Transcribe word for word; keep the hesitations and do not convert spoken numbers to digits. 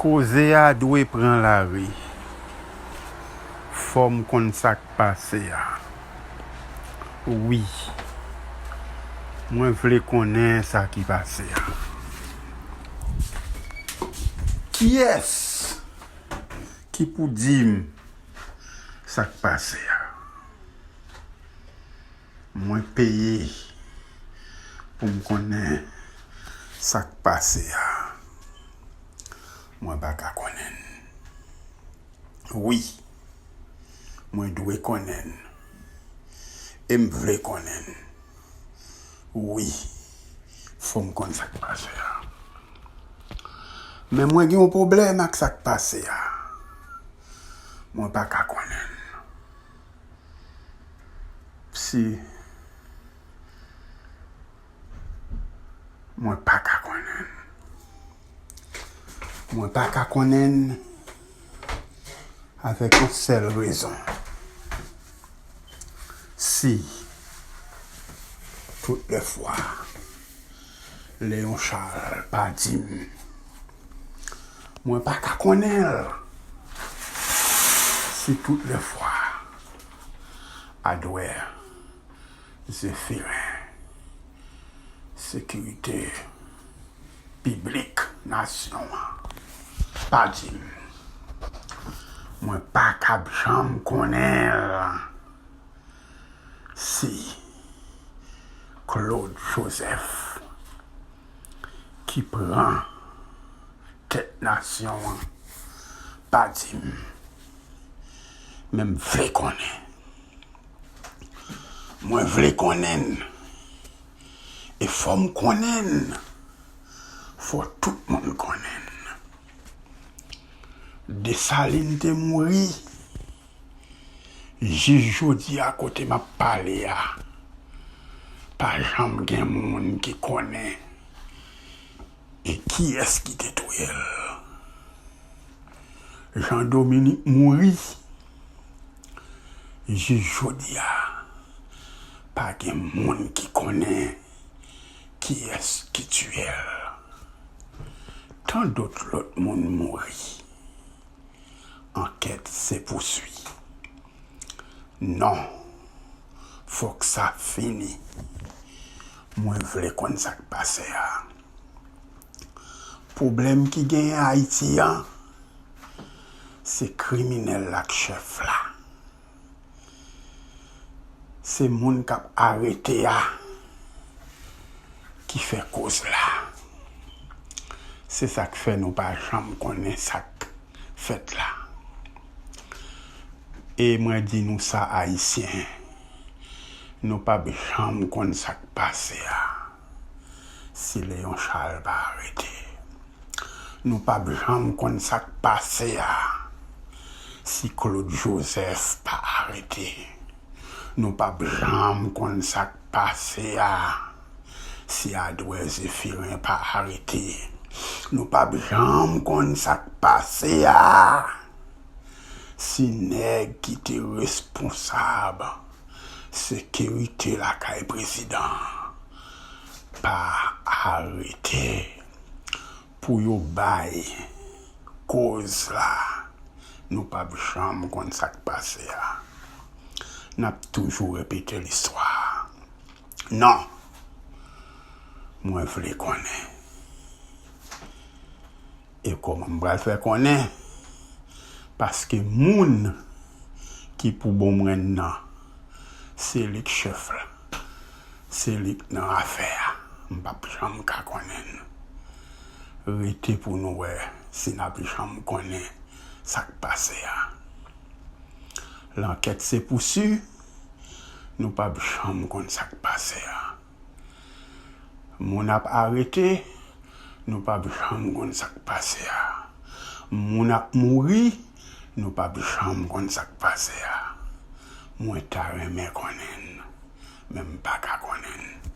Koze a dwe pran lari. Fò m konn sa k pase a. Wi. Mwen vle konnen sa ki pase a. Kiyès ki pou di m sa k pase a? Mwen peye pou m konnen sa k pase a. Mwen pa ka konnen l. Wi, mwen dwe konnen l. E m vle konnen l. Wi, fò m konn sa k pase a. Men mwen gen yon pwoblèm ak sa k pase a. Mwen pa ka konnen l. Si mwen pa ka konnen l. Mwen pa ka konnen l avèk yon sèl rezon. Si tout lè fwa Leon Charles pa di m, mwen pa ka konnen l. Si tout lè fwa Adwè Zefiren, sekirite piblik nasyon an, pa di m, mwen pa kab janm konnen l. Si Claude Joseph ki pran tèt nasyon an pa di m, men m vle konnen. Mwen vle konnen l. E fò m konnen l. Fò tout moun konnen l. Desalin te mouri. Jis jodi a kote m ap pale a, pa janm gen moun ki konnen e kiyès ki te touye l. Jean Dominique mouri. Jis jodi a, pa gen moun ki konnen kiyès ki tiye l. Tan dòt lòt moun mouri. Ankèt se pouswi. Non, fòk sa fini. Mwen vle konn sa k pase a. Pwoblèm ki genyen Ayiti an, se kriminèl la k chèf la. Se moun k ap arete a ki fè koz la. Se sa k fè nou pa janm konnen sa k fèt la. E mwen di nou sa, Ayisyen, nou p ap janm konn sa k pase a si Leon Charles pa arete. Nou p ap janm konn sa k pase a si Claude Joseph pa arete. Nou p ap janm konn sa k pase a si Adwè Zefiren pa arete. Nou p ap janm konn sa k pase a si nèg ki te responsab sekirite lakay prezidan pa arete pou yo bay koz la. Nou p ap janm konn sa k pase a. N ap toujou repete listwa a. Non. Mwen vle konnen. E kòman m pral fè konnen? Paske moun ki pou bon mwen nan, se li k chèf la. Se li k nan afè a. M p ap janm ka konnen l. Rete pou nou wè si n ap janm konnen sa k pase a. Lankèt se pousi, nou p ap janm konn sa k pase a. Moun ap arete, nou p ap janm konn sa k pase a. Moun ap mouri, nou p ap janm konn sa k pase a. Mwen ta renmen konnen l, men m pa ka konnen l.